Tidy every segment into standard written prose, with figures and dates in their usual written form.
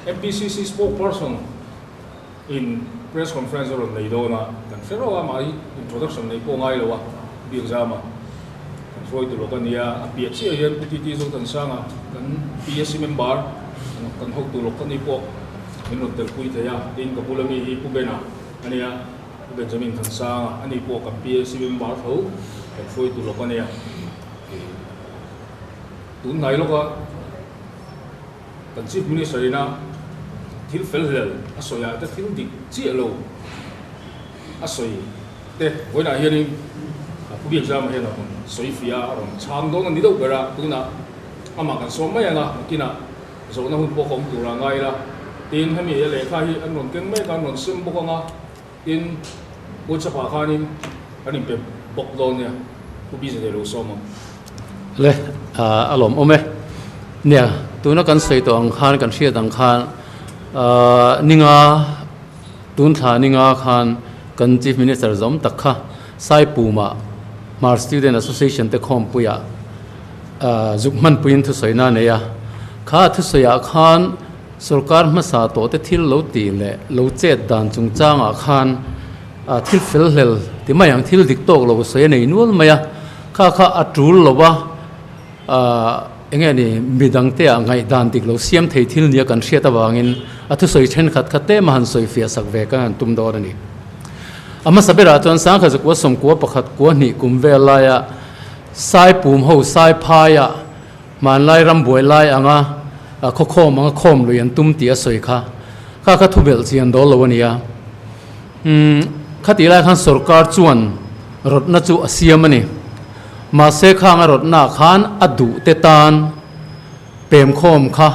MPCC spokesperson in press conference a rawn nei dawn a, kan hre rauh a, mahni introduction nei pawh ngai lo a, biak zam a, kan hruai tur lawk a nia, a piah chiah hian Pu TT Zothansanga kan PSC member kan hotu lawk a ni pawh min rawn telpui thei a, tin ka bula mi hi Pu Bena a nia, Pu Benjamin Thansanga a ni pawh kan PSC member tho kan hruai tur lawk a nia, tun hnai lawka. Kan Chief Minister ina thil fel hlel a sawi ah te thil dik chiah lo a sawi te vawiinah hianin Pu Biakzama hian a rawn sawi fiah a, a rawn chhang dawn a ni deuh ber a, tunah amah kan sawm mai ang a, nakinah zawhna hun pawh ka awm tur a ngai la. Tin, hemi a lehkha hi an rawn keng mek a, an rawn sem bawk ang a, tin WhatsApp ah khanin kan inpe bawk dawn nia, Pu Biza lo sawm ang. Le, a lawmawm e. Nia, tuna kan sawi tawh ang khan, kan hriat ang khan, ninga, tun thla ninga khan kan Chief Minister zawm tak kha Saipuma Hmar Student Association te khawmpuiah zuk hmanpuiin thusawi na nei a. Kha thusawiah khan sorkar hmasa tawh te thil lo tih leh lo chet dan chungchangah khan thil fel hlel ti mai ang, thil dik tawk lo sawi a nei nual mai a. Kha kha a tul lo a, eng nge ni, midangte ah ngaihdan dik lo siam thei thil nia kan hriat avangin a thusawi thenkhat kha tlem a han sawi fiah sak ve kan han tum dawn a ni. A hmasa berah chuan Sangkhat zakua sawmkua pakhat kua hnih kum vel laia Saipum ho Saiphaia hmanlai rambuai lai anga khawkhawm anga khawm lui an tum tih a sawi kha kha kha thubelh chian dawl lo a ni a. Umm, khatih lai khan sorkar chuan rawtna chu a siam a ni. Mahse khang a rawtna ah khan a duh te tan pemkhawm kha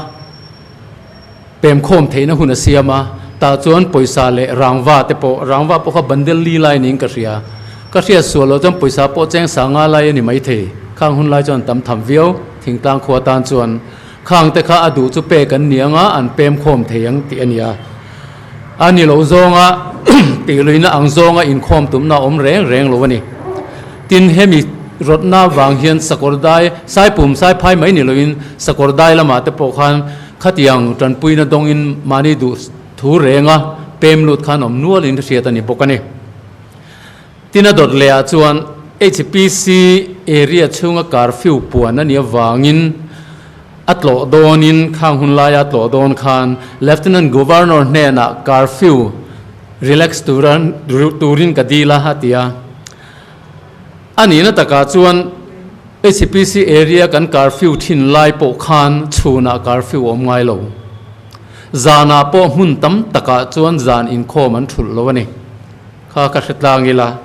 pemkhawm theihna hun a siam a, tah chuan pawisa leh rangva te pawh, rangva pawh kha bandel li lai niin ka hria. Ka hriat sual loh chuan pawisa pawh cheng sanga lai a ni maithei. Khang hun lai chuan tam tham viau, thingtlang khua tan chuan khang te kha a duh chu pek an ni anga an pemkhawm thei ang tih a ni a. A ni lo zawnga tihluihna ang zawnga inkhawm tumna a awm reng reng lo a ni. Tin, hemi rawtna vang hian sakawr dai, saipum saiphai mai ni loin sakawr dai lamah te pawh khan khatiang tanpuina dawngin mahni duh thu renga pem lut khan awm nualin hriat a ni bawk a ni. Tin, a dawt lehah chuan HPC area chhunga curfew puan a nih avangin, A tlawh dawnin khang hun laia a tlawh dawn khan Lieutenant Governor hnenah curfew relax tura turin ka dil a, a ti a. A nihna takah chuan HPC area kan curfew thin lai pawh khan chhunah curfew a awm ngai lo. Zanah pawh hmun tam takah chuan zan inkhawm an thulh lo a ni. Kha ka hre tlang ila.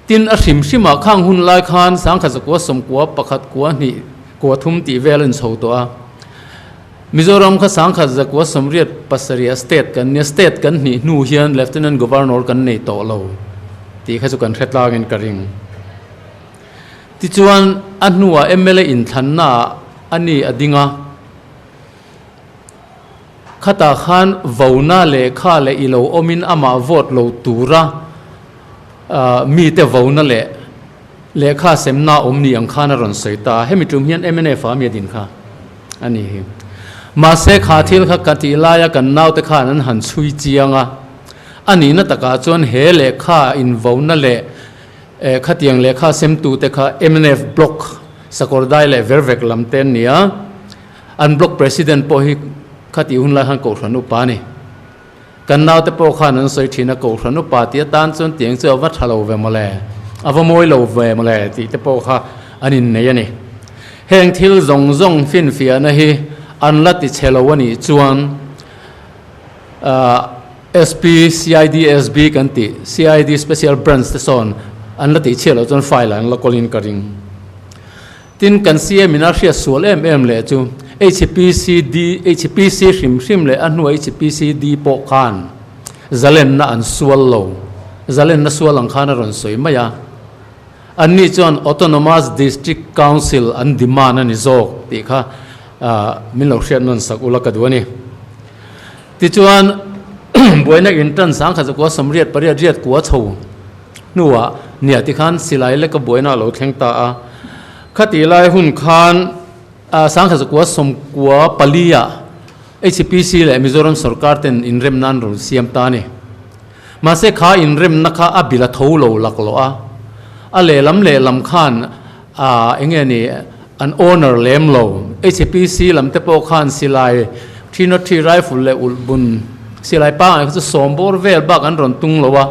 Tin, a hrim hrimah khang hun lai khan sangkhat zakua sawmkua pakhat kua hnih Kua thum tih vel a inchho tawh a. Mizoram kha sangkhat zakua sawmriat pasarih state kan nia, state kan hnih hnu hian Lieutenant Governor kan nei tawh lo tih kha chu kan hre tlangin ka ring. Tichuan a hnuah mla inthlanna ah a ni a ding a, khatah khan vona lehkha leh i lo awmin amah vote lo tura mite vona leh Lehkha semna awm ni ang khan a rawn sawi ta a, hemi tum hian mnf ah mi a din kha a ni hi. Mahse kha thil kha ka tih laia kan naute khan an han chhui chiang a, a nihna takah chuan he lehkha invona leh khatiang lehkha semtute kha mnf block Sakawrdai leh Vervek lam te an ni a, an block president pawh hi khatih hun lai khan Kohhran upa a ni. Kan naute pawh khan an sawi thin a, Kohhran upa tih atan chuan tiang chu a va tha lo ve mawle, a va mawi lo ve mawle tih te pawh kha an innei a ni. Heng thil zawng zawng finfiahna hi an la ti chhe lo a nih chuan SP, CID, SB kan tih, CID Special Branch te sawn an la tih chhiah loh chuan file ah an la kawlin ka ring. Tin, kan CM in a hriat sual em em leh chu HPCD, HPC hrim hrim leh a hnuah HPCD pawh khan zalenna an sual lo. Zalenna sual ang khan a rawn sawi mai a. Anni chuan Autonomous District Council an demand a ni zawk tih kha min lo hriat nawn sak ula ka duh a ni. Tichuan, buaina intan sangkhat zakua sawmriat pariat riat kua chho hnuah nia tikhan silai leka buaina a lo thleng ta a. Khatih lai hun khan sangkhat zakua sawmkua paliah. HPC leh Mizoram sorkar ten inremna an rawn siam ta a ni. Mahse kha inremna kha a bil a tho lo laklawh a, a lehlam lehlam khan a enge ni an owner lem lo. HPC lam te pawh khan silai 303 rifle leh ulh bun silai pangai kha chu sawm bawr vel bak an rawn tung lo a,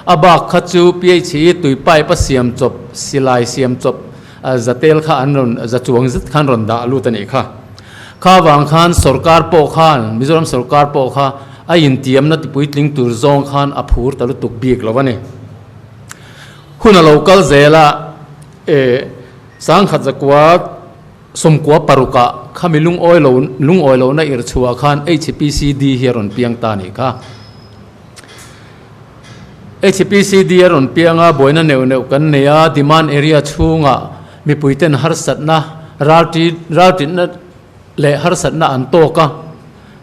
a bak kha chu PHE tui pipe a siam chawp silai siam chawp zatel kha an rawn za chuang zet khan rawn dah lut a nih kha. Kha vang khan sorkar pawh khan Mizoram sorkar pawh kha a intiamna tipuitling tur zawng khan a phur ta lutuk bik lo a ni. Hun a lo kal zel a, e sangkhat zakua sawmkua parukah khami lungawi lo lungawi lohna irh chhuah khan HPCD hi a rawn piang ta a nih kha. HPCD a rawn piang a, buaina neuh neuh kan nei a, demand area chhungah mipuiten harsatna ralti raltinna leh harsatna an tawk a,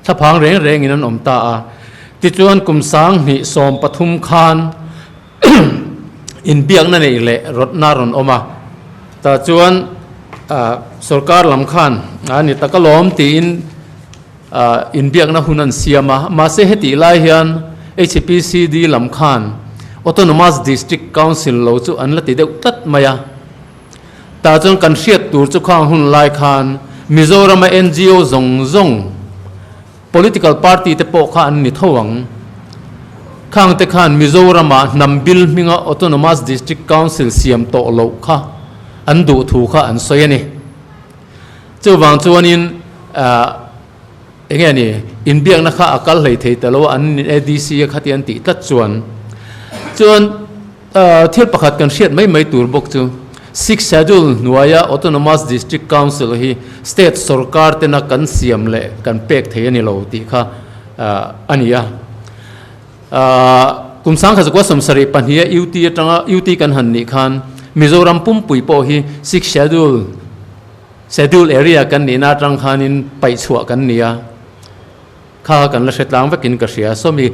thlaphang reng rengin an awm ta a. Tichuan kum 2013 khan inbiakna neih leh rawtna a rawn awm a, tah chuan sorkar lam khan a ni tak alawm tiin inbiakna hun an siam a, mahse hetih lai hian HPCD lam khan Autonomous District Council lo chu an la ti deuh tlat mai a, tah chuan kan hriat tur chu khang hun lai khan Mizorama NGO zawng zawng Political party te pawh kha an ni tho ang. Khang te khan Mizorama hnam bil hminga Autonomous District Council siam tawh loh kha an duh thu kha an sawi a ni. Chuvang chuanin eng nge ni, inbiakna kha a kal hlei thei ta lo a, an ADC a khati an tih tlat chuan. Chuan thil pakhat kan hriat mai mai tur bawk chu Sixth Schedule hnuaia Autonomous District Council hi state sorkar tena kan siam leh kan pek thei a ni lo tih kha a ni a. Kum 1972 a UT atanga UT kan han nih khan Mizoram pumpui pawh hi Sixth Schedule Schedule area kan nihna atang khanin paih chhuah kan ni a. Kha kan la hre tlang vekin ka hria. Sawmi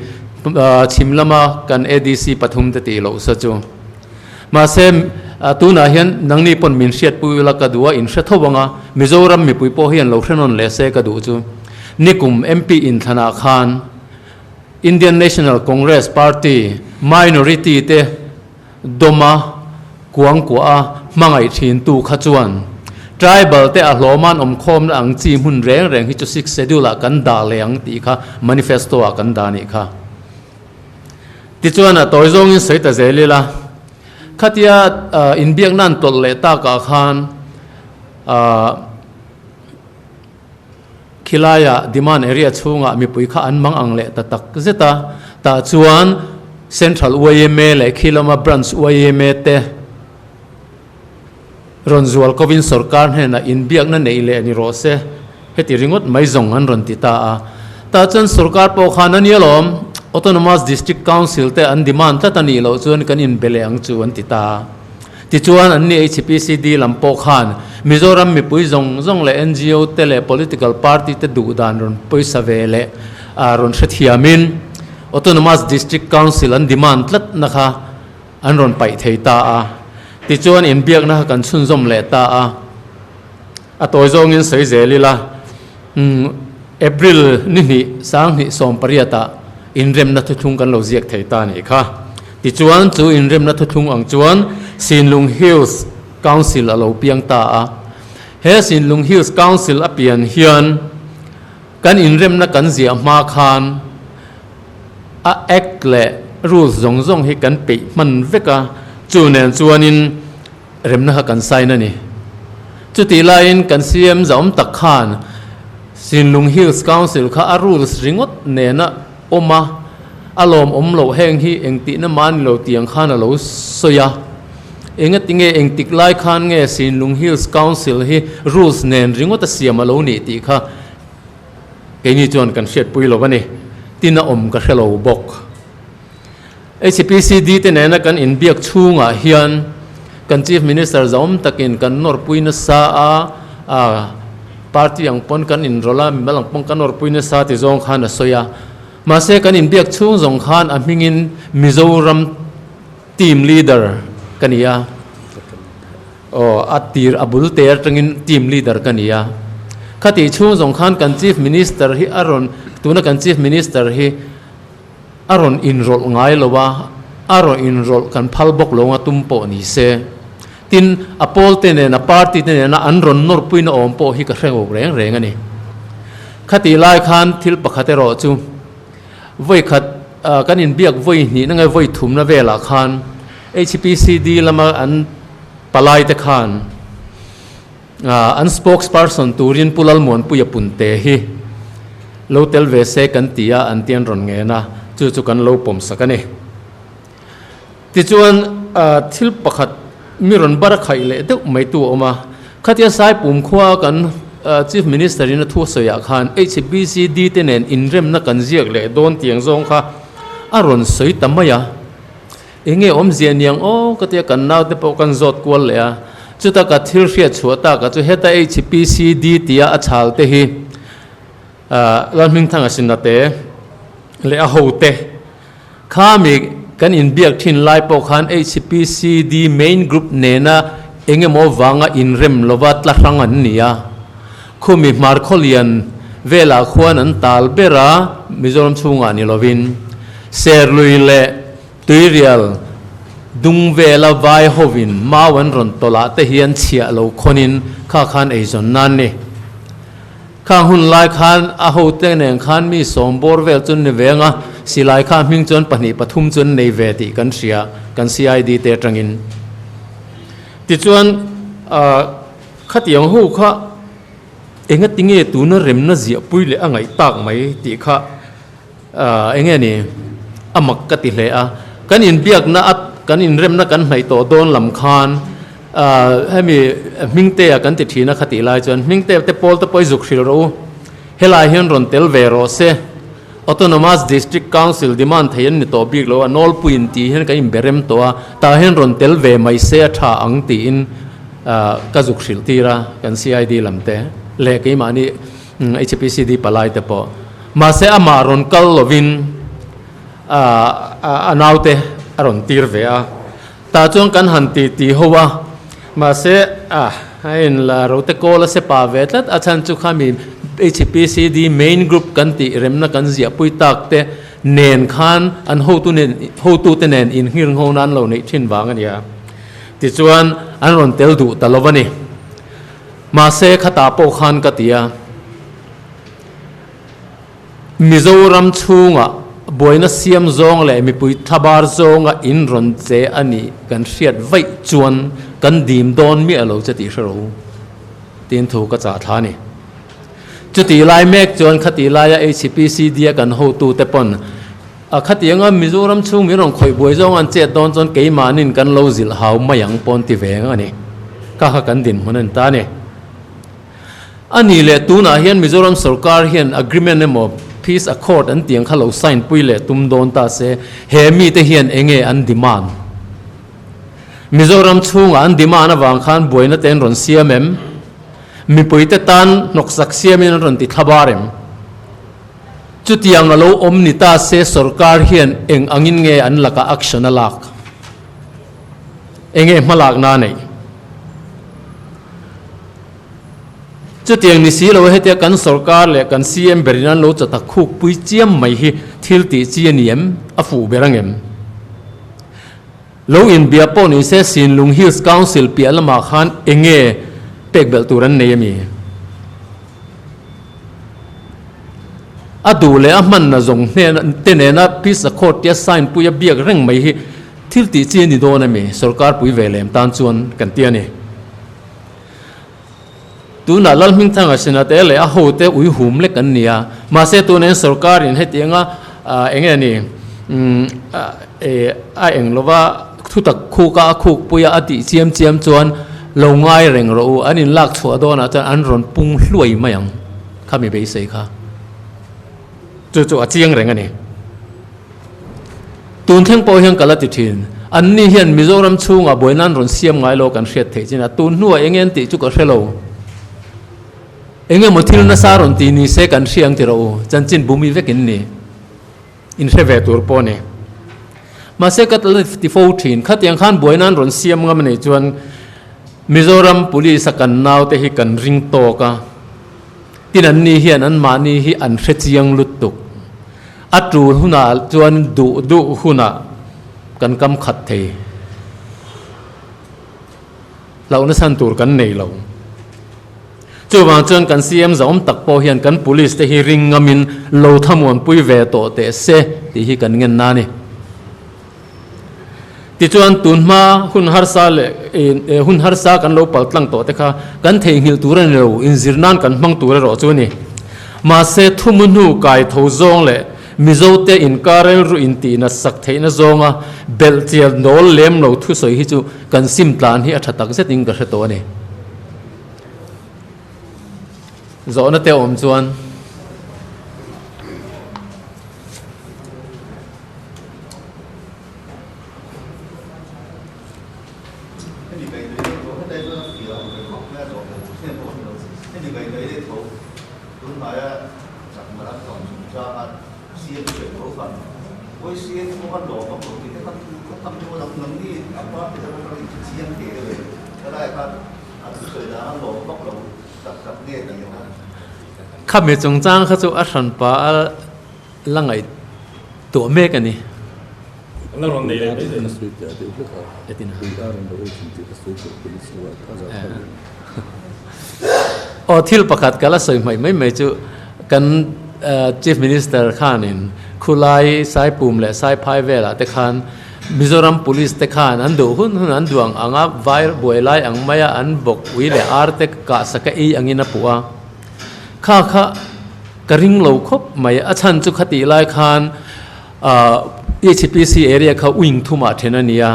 chhim lama kan ADC pathum te tih loh sa chu. Mahse tunah hian nangni pawn min hriatpui ula ka duh a, in hre tho ang a, Mizoram mipui pawh hian lo hre nawn leh se ka duh chu. Nikum MP inthlanah khan Indian National Congress Party minority te Dawma kuangkuah a hmangaih thintu kha chuan Tribal te a hlawman awmkhawmna ang chi hmun reng reng hi chu Sixth Schedule ah kan dah leh ang tih kha manifesto ah kan dah nih kha. Tichuan a tawi zawngin sawi ta zel ila, khatia inbiakna an tawlh leh takah khan Khilaiah demand area chhungah mipui kha an mang ang leh ta tak zet a, tah chuan Central yma leh khi lama Branch yma te rawn zual kovin sorkar hnenah inbiakna neih leh ni rawh se, heti ringawt mai zawng an rawn ti ta a. Tah chuan sorkar pawh khan a nia lawm, Autonomous District Council te an demand tlat a nih loh chuan kan inbe leh ang chu an ti ta a. Tichuan, anni HPCD lam pawh khan Mizoram mipui zawng zawng leh ngo te leh political party te duh dan rawn pawisa ve leh rawn hrethiamin Autonomous District Council an demand tlatna kha an rawn paih thei ta a. Tichuan, inbiakna kha kan chhunzawm leh ta a. A tawi zawngin sawi zel ila, April ni hnih 2018 ah inremna thuthlung kan lo ziak thei ta nih kha. Tichuan chu inremna thuthlung ang chuan Sinlung Hills Council a lo piang ta a. He Sinlung Hills Council a pian hian kan inremna kan ziah hma khan a Act leh Rules zawng zawng hi kan peih hman vek a, chu nen chuanin Remna kha kan sign a ni. Chutih laiin kan CM zahawm tak khan Sinlung Hills Council kha a rules ringawt nena awm a, a lawmawm loh heng hi engtihna mah a ni lo tiang khan a lo sawi a. Engatinge engtik lai khan nge Sinlung Hills Council hi rules nen ringawt a siam a lo nih tih kha keini chuan kan hriatpui lo a ni. Tin a awm ka hre lo bawk. HPCD te nena kan inbiak chhungah hian kan Chief Minister zahawm takin kan nawrpui nasa a, a party ang pawn kan inrawlh a, mimal ang pawn kan nawrpui nasa ti zawng khan a sawi a. Mahse kan inbiak chhung zawng khan a hmingin Mizoram team leader ka ni a, aw a tir a bul te atangin team leader ka ni a. Khatih chhung zawng khan kan Chief Minister hi a rawn, tuna kan Chief Minister hi a rawn inrawlh ngai lo a, a rawn inrawlh kan phal bawk lo anga tum pawh ni se. Tin, a pawl te nena, party te nena an rawn nawrpuina awm pawh hi ka hre ngawk reng reng a ni. Khatih lai khan thil pakhat erawh chu vawi khat kan inbiak vawi hnihna nge vawi thumna velah khan HPCD lama an palai te khan an spokesperson turin Pu Lalmuanpuia Punte hi lo tel ve se kan ti a, an ti an rawn ngen a, chu chu kan lo pawmsak a ni. Tichuan thil pakhat mi rawn bar a khaih leh deuh mai tu a awm a, khatia Saipum khua kan Chief Minister in a thu a sawiah khan HBCD te nen inremna kan ziak leh dawn tiang zawng kha a rawn sawi ta mai a. Enge awmzia niang aw ka tia kan naute pawh kan zawt kual leh a, chuta ka thil hriat chhuah tak a chu heta HPCD tia a chhal te hi Lalhmingthanga Sinate leh a hote khami kan inbiak thin lai pawh khan HPCD main group nena engemaw vanga inrem lova tla hrang an ni a, khumi Hmarkhawlian velah khuan an tal ber a, Mizoram chhungah ni lovin Serlui leh Tuirial dung vela vai hovin mau an rawn tawlh ah te hian chhiah lo khawnin kha khan eizawn nan ni. Khang hun lai khan a hote nen khan mi sawm bawr vel chu ni veng a, silai kha hming chuan pahnih pathum chu an nei ve tih kan hria kan CID te atangin. Tichuan khatiang ho kha engatinge tuna remna ziahpui leh a ngaih tak mai tih kha Eng nge ni? A mak ka ti hle a. Kan inbiakna a kan inremna kan hnaih tawh dawn lam khan hemi Hmingtea kan ti thin a kha tih lai chuan Hmingtea te pawl te pawh i zuk hrilh rawh u. Helai hian rawn tel ve rawh se. Autonomous District Council demand thei an ni tawh bik lo a, nawlpuiin tih hian kan inberem tawh a, tah hian rawn tel ve mai se a tha ang tiin ka zuk hrilh tir a kan CID lam te leh keimahni HPCD palai te pawh. Mahse amah rawn kal lovin a naute a rawn tir ve a, tah chuan kan han ti ti ho a, mahse a in la rote kawl a se pa ve tlat a chhan chu khami HPCD main group kan tih remna kan ziahpui tak te nen khan an hotu nen hotu te nen inghirngho nan lo neih thin vang a nia. Tichuan an rawn tel duh ta lo a ni. Mahse khatah pawh khan ka ti a. Mizoram chhunga buaina siam zawng leh mipui thlabar zawnga in rawn che a nih kan hriat vaih chuan kan dim dawn miah lo che tih hre rawh u tiin thu ka chah thla a ni. Chutih lai mek chuan khatih laia HPCD a kan hotute pawn a khatianga Mizoram chhung min rawn khawih buai zawnga an chet dawn chuan keimahnin kan lo zilh hau mai ang pawn ti ve ang a ni. Kha kha kan dinhmun a ni ta a ni. A nih leh tunah hian Mizoram sorkar hian agreement emaw peace accord an tih ang kha lo sign pui leh tum dawn ta se, he mite hian enge an demand? Mizoram chhungah an demand avang khan buaina te an rawn siam em? Mipuite tan hnawksak siamin an rawn ti thlabar em? Chutiang a lo awm ni ta se sorkar hian eng angin nge an lakah action a lak? Enge hmalakna a neih? Chutiang ni si lo hetia kan sorkar leh kan CM berin an lo chawtak khuk pui chiam mai hi thil tih chi a ni em? A fuh ber ang em? Lo inbia pawh ni se Sinlung Hills Council piah lamah khan enge pek belh tur an nei a mi? A duh leh a hmanna zawng hnen te nena Peace Accord tia sign pui a biak reng mai hi thil tih chi a ni dawn a mi? Sorkar pui ve lem tan chuan kan ti a ni. Tunah Lalhmingthanga Sinate leh a hote ui hum lek an ni a, mahse tunain sorkarin hetianga eng nge ni a eng lova thutak khuka a khukpuia a tih chiam chiam chuan lo ngai reng rawh u, an inlak chhuah dawnah chuan an rawn pung hluai mai ang khami beisei kha chu chu a chiang reng a ni. Tun thleng pawh hian ka la ti thin. Anni hian Mizoram chhungah buaina an rawn siam ngai lo kan hriat theih chin a, tun hnuah eng nge an tih chu ka hre lo. Eng emaw thil nasa rawn ti ni se kan hria ang ti rawh u, chanchin bumi vek in ni. In hre ve tur pawh a ni. Mahse ka la ti fo thin, khatiang khan buaina an rawn siam ngam a nih chuan Mizoram Police a kan naute hi kan ring tawk a. Tin anni hian anmahni hi an hre chiang lutuk. A tul hunah chuan duh duh hunah kan kam khat thei. Hlauhna chhan tur kan nei lo. Chuvang chuan kan CM zahawm tak pawh hian kan police te hi ring ngamin lo thamuanpui ve tawh teh se tih hi kan ngen na a ni. Tichuan tunhma hun harsa leh hun harsa kan lo pal tlang tawh te kha kan theihnghilh tur a ni lo, inzir nan kan hmang tur erawh chu a ni. Mahse thumu hnu kai tho zawng leh Mizote inkar rilru intihna sak theihna zawnga belh chial nawl lem lo thusawi hi chu kan sim tlan hi a tha tak zetin ka hre tawh a ni. Zawhna te awm chuan. Khami chungchang kha chu a hranpa a la ngaihtuah mek a ni. Aw thil pakhat ka la sawi hmaih mai mai chu kan Chief Minister khanin khulai Saipum leh Saiphai velah te khan Mizoram Police te khan an duh hun hun an duang anga vai buai lai ang maia an bawk ui leh ar te kahsaka ei angin a puh a. Kha kha ka ring lo khawp mai. A chhan chu khatih lai khan HPC area kha wing thumah then a ni a.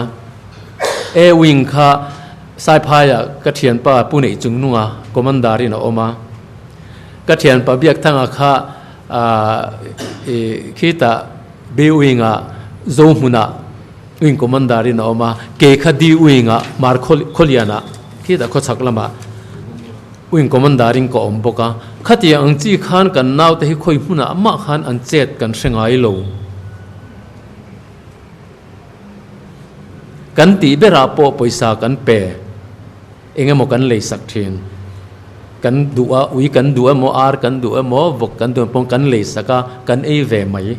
A wing kha Saiphaiah ka thianpa Pu Neih Chungnunga commander in a awm a. Ka thianpa Biakthanga kha khitah B wing ah Zohmunah wing commander in a awm a. Kei kha D wing ah Mar Khawlianah khitah khawchhak lamah Wing Commander in ka awm bawk a, khatiang ang chi khan kan naute hi khawi hmunah mah khan an chet kan hre ngai lo. Kan tih berah pawh pawisa kan pe, eng emaw kan lei sak thin. Kan duh a, ui kan duh emaw, ar kan duh emaw, vawk kan duh emaw pawh kan lei sak a, kan ei ve mai.